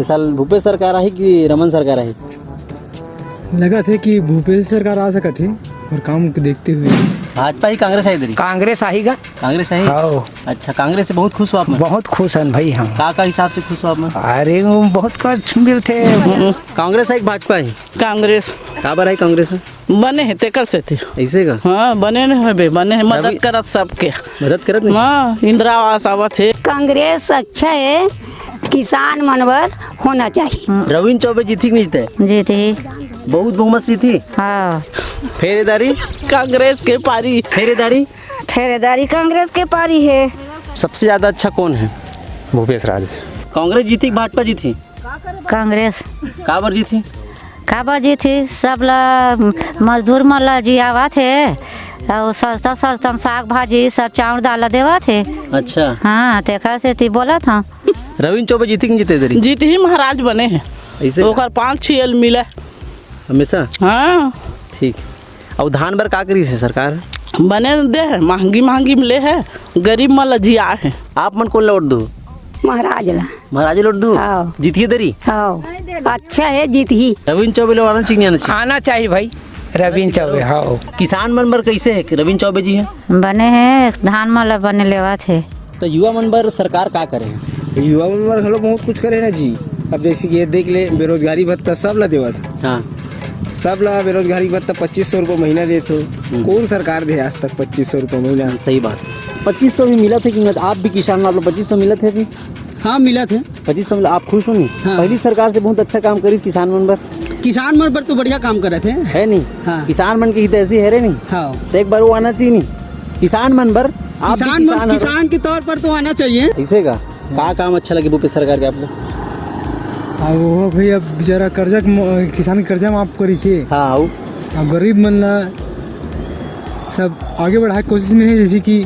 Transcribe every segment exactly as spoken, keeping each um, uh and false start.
इस साल भूपेश सरकार आही कि रमन सरकार आही? लगथे कि भूपेश सरकार आ सकत हे, अउ काम के देखते हुए। भाजपा ही कांग्रेस आही दरी? कांग्रेस आही गा। कांग्रेस आही? हाँ। अच्छा, कांग्रेस से बहुत खुश हो आप मन? बहुत खुश हन भाई हम। का का हिसाब से खुश हो आप मन? अरे, वो बहुत कुछ मिलथे। कांग्रेस आही कि भाजपा आही? कांग्रेस। काबर आही कांग्रेस? बने हे तेकर सेती। अइसे का? हाँ, बने न होबे, बने हे, मदद रवि- करत सबके। मदद करत नहीं? हाँ, इंदिरा आवास आवत हे। कांग्रेस अच्छा हे, किसान मन बर होना चाहिए। रविंद्र चौबे जीतही कि नहीं जीतही? जीतही। बहुत बहुमत से जीतही? हाँ। फेर ए दारी? कांग्रेस के पारी। फेर ए दारी? फेर ए दारी कांग्रेस के पारी हे। सबसे ज्यादा अच्छा कौन है? भूपेश राज। कांग्रेस जीतही कि भाजपा जीतही? कांग्रेस। काबर जीतही? काबर जीतही? सब ला मजदूर मन ला जियावत हे, अउ सस्ता सस्ता म साग भाजी सब चाउर दाल ला देवत हे। अच्छा। हाँ, तेखर सेती बोलत हँव। रविंद्र चौबे जीतही कि नहीं जीतही ए दरी? जीतही, महाराज बने हे। अइसे? ओकर पाँच छः एल मिले। हमेशा? हाँ। ठीक। अउ धान बर का करिस हे सरकार? बने दे हे, महंगी महंगी म ले हे, गरीब मन ल जिया हे। आप मन कोन ल वोट दू? महाराज ला। महाराज ल वोट दू? हाँ। जीतही ए दरी? हाँ। अच्छा हे, जीतही। रविंद्र चौबे ल आना चाहिए, नहीं आना चाहिए? आना चाहिए भाई, रविंद्र चौबे, हाँ। किसान मन बर कइसे हे रविंद्र चौबे जी हे? बने हे, धान मन ल बने लेवत हे। त युवा मन बर सरकार का करे हे? युवा मन बर घलो बहुत कुछ करे ना जी। अब जइसे कि ये देख ले, बेरोजगारी भत्ता सब ला देवत हे। हाँ। सब ला बेरोजगारी भत्ता पच्चीस सौ रुपये महीना देत हे। हम्म। कोन सरकार दे हे आज तक पच्चीस सौ रुपये महीना? सही बात। पच्चीस सौ भी मिलत हे कि नहीं? आप भी किसान हो, आप ला पच्चीस सौ मिलत हे अभी? हाँ, मिलत हे। पच्चीस सौ मिलत, आप खुश हो नहीं? हाँ। पहली सरकार से बहुत अच्छा काम करिस किसान मन बर। किसान मन बर तो बढ़िया काम करत हे। हे नहीं? हाँ। किसान मन के हितैषी हरे नहीं? हाँ। त एक बार वो आना चाहिए नहीं? किसान मन बर, आप भी किसान मन, किसान हरो। किसान के तौर पर तो आना चाहिए। अइसे का? का काम अच्छा लगे भूपेश सरकार के आप ला? अब वो भैया बेचारा कर्जा के म-, किसान के कर्जा माफ करिस हे। हाँ, अउ? अब गरीब मन ला सब आगे बढ़ाए के कोशिश में हे, जइसे कि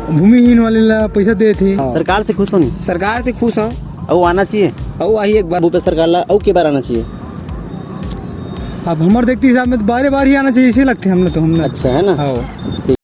भूमिहीन वाले ला पैसा देत हे। हाँ। सरकार से खुश हो नहीं? सरकार से खुश हँव। अउ आना चाहिए? अउ आही एक बार। भूपेश सरकार ला अउ के बार आना चाहिए? अब हमर देखती हिसाब में तो बारे बार ही आना चाहिए, अइसे लगथे हमला तो, हमला। अच्छा, है ना? हाँ। ठीक।